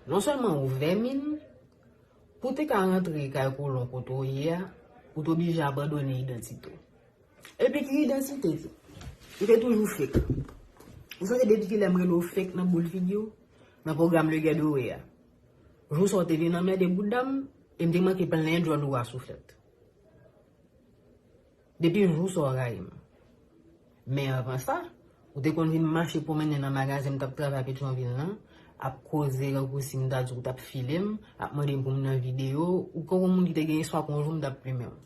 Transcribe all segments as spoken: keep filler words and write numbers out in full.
Non sèlman ou vèmin, pou te ka rantre kay kolon kote w ye a, ou te oblije abandone idantite w. Epi ki idantite tou? Ou te toujou fake. Ou sonje depi kilè m rele w fake nan boul figi w, nan pwogram Le Guet Doré a? Jou sa w te vin anmède bouda m, e m te manke plen djòl ou a souflèt. Depi jou sa w rayi m. Men anvan sa, ou te konn vin mache pwomennen nan magazen m t ap travay Petyonvil lan, ap koze rankousi m ta di w t ap file m, ap mande m pou m nan videyo, ou konn yon moun ki te gen espwa kon jou m t ap plimen w.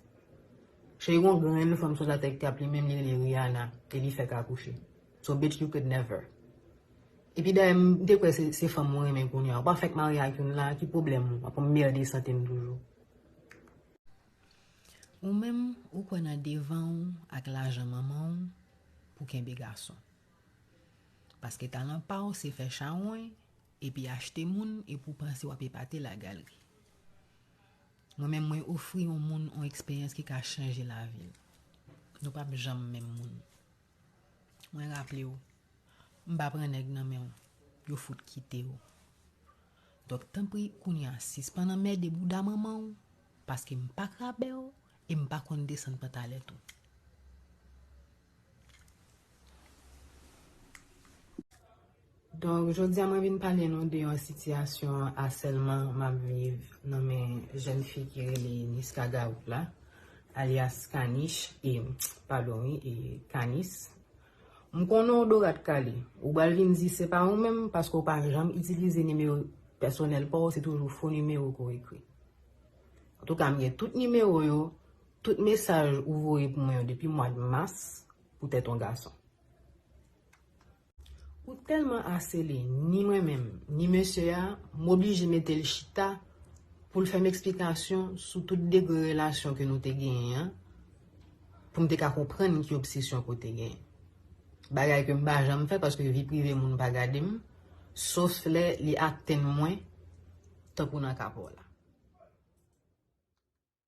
Cheri, gon grenn fanm sou latè ki t ap plimen m, li rele Rihanna, e li fèk akouche. So bitch, you could never. Epi dayè, m te kwè se, se fanm ou renmen kounye a. Ou pa fèk marye ak youn la, ki pwoblèm ou? W ap anmède sante m toujou. Ou menm, ou kwè nan devan w ak lajan manman w pou kenbe gason. Paske talan pa w se fè chawony, epi achte moun, epi w panse w ap epate lagalri. Mwen menm, mwen ofri yon moun yon eksperyans ki ka chanje lavi l. Nou p ap janm menm moun. Mwen raple w, m pa pran nèg nan men w, yo fout kite w. Donk, tanpri, kounye a, sispann anmède bouda manman w, paske m pa krabè w, e m pa konn desann pantalèt ou. Donk, jodi a, mwen vin pale nou de yon sitiyasyon asèlman m ap viv nan men jèn fi ki rele Niska Gaout la, alyas Kanish, e, padon, wi, e, Kanis. M konnen w dorat kale. Ou pral vin di se pa ou menm, paske w pa janm itilize nimewo pèsonèl pa w, se toujou fo nimewo ke w ekri. Antouka, m gen tout nimewo yo, tout mesaj ou voye pou mwen yo depi mwa mas, poutèt yon gason. Ou tèlman asele, ni mwen menm, ni mesye a, m oblije mete l chita pou l fè m eksplikasyon sou tout degre relasyon ke nou te genyen an, pou m te ka konprann ki obsesyon ke w te genyen. Bagay ke m pa janm fè paske vi prive moun pa gade m, sof lè li atenn mwen, tankou nan ka pa w la.